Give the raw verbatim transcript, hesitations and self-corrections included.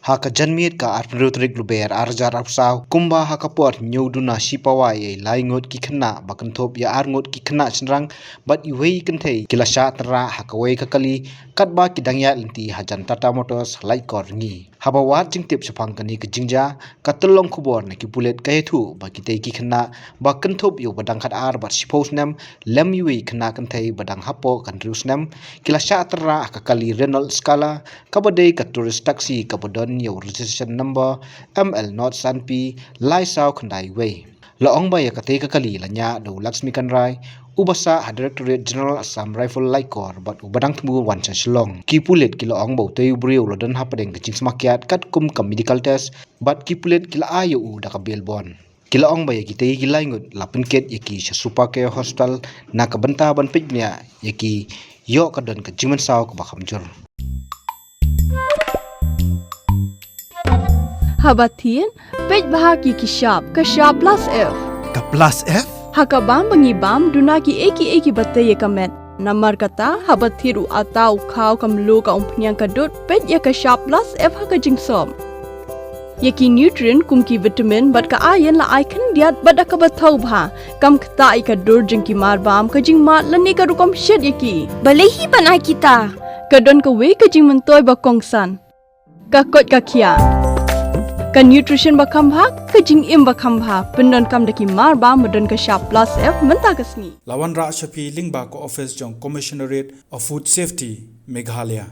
Ha ka janmiet ka arphew tarik Lber arhajar arphew saw, kumba ha ka por hynñiew duna shi pawa ïa lai ngut ki khynnah ba kynthup ïa ar ngut ki khynnah shynrang bad iwei i kynthei ki la shah tyrrah ha kawei ka kali katba ki dang ïaid lynti hajan Tata Motors ha Laitkor Ryngi. Haba wad jingtip shaphang kane ka jingjia, ka tyllong khubor na ki pulit ka ïathuh ba kitei ki khynnah ba kynthup ïa u ba dang khatar bad shiphew snem lem iwei i khynnah kynthei ba dang hapoh ka hynriew snem ki la shah tyrrah ha ka kali Renault Scala kaba dei ka tourist taxi kaba don ïa u registration number M L not san P lai saw khyndai wei. La ong ba ïa katei ka kali la ñiah da u Laxmi Kanrai, uba sah ha Directorate General Assam Rifle Laitkor bad uba dang thmu wan sha Shillong. Ki pulit ki la ong ba utei u briew u la don hapdeng ka jingsma kiad katkum ka medical test bad ki pulit ki la ai ïa u da ka bail bond. Ki la ong ba ïa kitei ki lai ngut la pynkit ïa ki sha Super Care Hospital na ka bynta ban peit bniah ïa ki ïoh ka don ka jingmynsaw kaba kham jur. Haba thied, peit bha ïa ki shap, ka shap plus F. Ka plus F? Ha ka bam ba ngi bam, duna kiei kiei kiba tei ïa ka met. Namar kata, haba thied u atta, u khaw, ka mluh, ka umphniang, ka dud, peit ïa ka shap plus F ha ka jingsop. Ïa ki nutrient kum ki vitamin bad ka iron la ai khyndiat bad da kaba thaw bha. Kam ktah ïa ka dur jong ki marbam, ka jingmad lane ka rukom shet ïa ki. Balei hi ban ai kita? Ka don kawei ka jingmyntoi ba kongsan. Ka koit ka khiah. Ka nutrition ba kham bha, ka jingim ba kham bha. Pyndonkam da ki marbam ba don ka shap plus F mynta ka sngi. La wanrah sha phi lyngba ka office jong Commissionerate of Food Safety, Meghalaya.